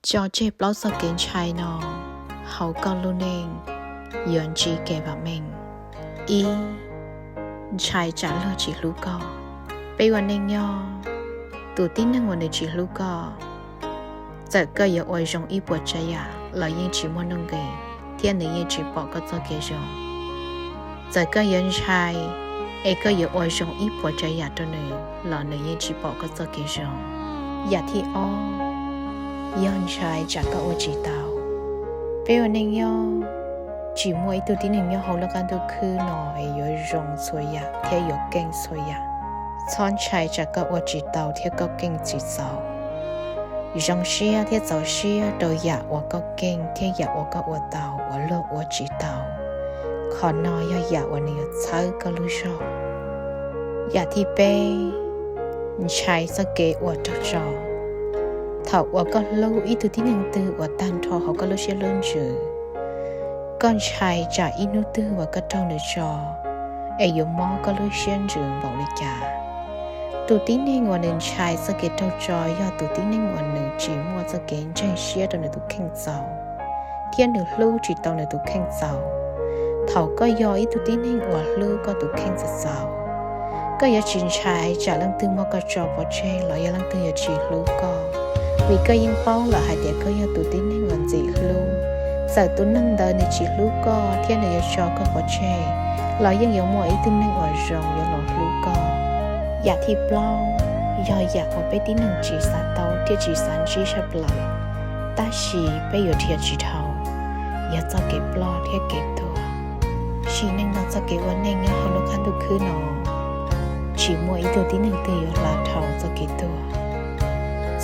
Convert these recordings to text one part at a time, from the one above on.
Tso tseg plaub txoj kev ntshai no hauv koj lub neej yuav ntsib kev vam meej. Ib, ntshai tsam luag tsis hlub koj. Peb ua neej nyob, tus tib neeg uas nws tsis hlub koj, txawm koj yuav ua zoo ib puas tsav yam los yeej tsis muaj nuj nqis thiab nws yeej tsis pom koj txoj kev zoo. Txawm koj yuav ntshai es koj yuav ua zoo ib puas tsav yam rau nws los nws yeej tsis pom koj txoj kev zoo. Yam thib ob, yog ntshai tsam koj ua tsis tau. Peb ua neej nyob, tsis muaj ib tug tib neeg nyob hauv lub qab ntuj khwb no es yuav zoo txhua yam thiab yuav keej txhua yam. Txhob ntshai tsam koj ua tsis tau thiab koj keej tsis txaus. Zoo siab thiab txaus siab rau yam uas koj keej thiab yam uas koj ua tau uas luag ua tsis tau. Qhov no yog yam uas nws yuav txhawb koj lub zog. Yam thib peb, ntshai txoj kev ua raug tso. Thaum uas koj hlub ib tug tib neeg twg uas tag nrho hauv koj lub siab lub ntsws, koj ntshai tsam ib hnub twg uas koj raug nws tso es yuav mob koj lub siab ntsws npaum li cas. Tus tib neeg uas nws ntshai txoj kev raug tso yog tus tib neeg uas nws tsis muaj txoj kev ntseeg siab rau nws tus kheej txaus, thiab nws hlub tsis tau nws tus kheej txaus. Thaum koj yog ib tug tib neeg uas hlub koj tus kheej txaus txaus, koj yuav tsis ntshai tsam leej twg muab koj tso pov tseg los yog leej twg yuav tsis hlub koj, vim koj yeej paub lawm hais tias koj yog tus tib neeg uas ntxim hlub. Txawm tus neeg ntawd nws tsis hlub koj thiab nws yuav tso koj pov tseg, los yeej yuav muaj ib tug neeg uas zoo yuav los hlub koj. Yam thib plaub, yog yam uas peb tib neeg tsis xav tau thiab tsis xav ntsib tshaj plaws, tab sis peb yuav dhia tsis dhau, yog txoj kev ploj thiab kev tuag. Sim neej no txoj kev ua neej nyob hauv lub qab ntuj khwb no, tsis muaj ib tug tib neeg twg yuav hla dhau txoj kev tuag.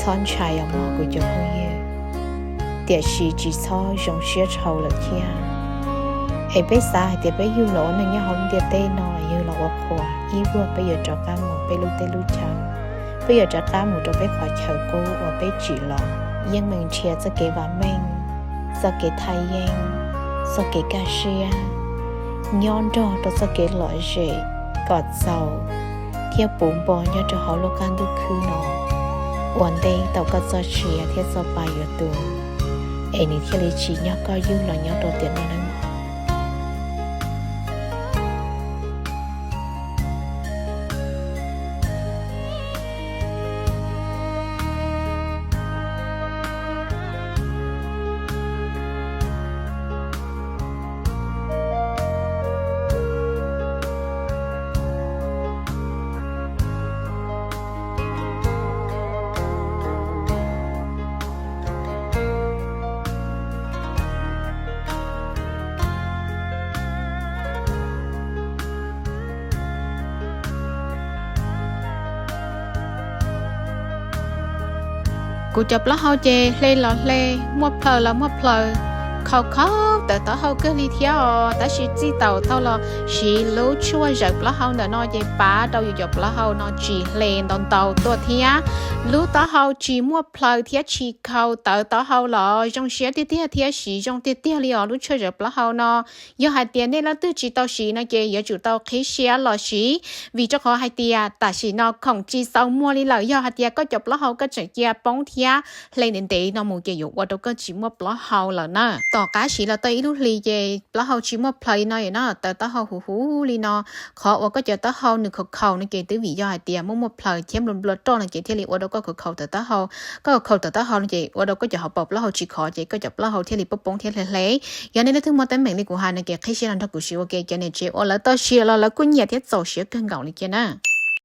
Txhob ntshai os mog kuv cov phooj ywg, tiam sis tsis txhob zoo siab dhau lawm thiab. Es peb xav hais tias peb yug los ua neej nyob hauv lub ntiaj teb no yug los ua qhua, ib vuag peb yuav rov qab mus peb lub teb lub chaw, peb yuav rov qab mus rau peb qhov chaw qub uas peb tsim los. Yeej meem nrhiav txoj kev vam meej, txoj kev thaj yeeb, txoj kev kaj siab nyob nrog rau txoj kev lom zem kom txaus thiab puv npo nyob rau hauv lub qab ntuj khwb no, ua ntej tau koj txoj sia thiab txoj pa yuav tu, es nws thiaj li tsis nyob koj yug los nyob rau tiam no nawb mog. Kuv cov plaub hau ces hle los hle, muaj plhaws los muaj plhaws, khaus khaus tawv taub hau kawg li thiab os, tab sis txij thaum tau los siv lub tshuaj zawm plaub hau ntawm no ces pab rau yus cov plaub hau no tsis hle ntau ntau tuaj thiab. Lub taub hau tsis muaj plhaws thiab tsis khaus tawv taub hau los zoo siab tiag tiag thiab siv zoo tiag tiag li os lub tshuaj zawm plaub hau no. Yog hais tias nej leej twg tsis tau siv no ces yuav tsum tau qhib siab los siv, vim rau qhov hais tias tam sim no khoom tsis txaus muag li lawm. Yog hais tias koj cov plaub hau koj tseem cia poob thiab hle ntev ntev no mus ces yuav ua rau koj tsis muaj plaub hau lawm na. Tom qab siv los tau ib lub hlis ces plaub hau tsis muaj plhaws li no na, tawv taub hau huv huv li no. Qhov uas koj cov taub hau nws khaus khaus no ces twb vim yog hais tias muaj muaj plhaws thiab nplua nplua roj no ces thiaj li ua rau koj khaus khaus tawv taub hau. Koj khaus khaus tawv taub hau no ces ua rau koj cov hauv paus plaub hau tsis khov ces koj cov plaub hau thiaj li poob poob thiab hle hle. Yog nej leej twg muaj teeb meem li kuv hais no ces qhib siab los nrog kuv siv ua ke, cov niam tsev uas lawv tau siv los lawv kuj nyiam thiab txaus siab kawg nkaus li thiab na.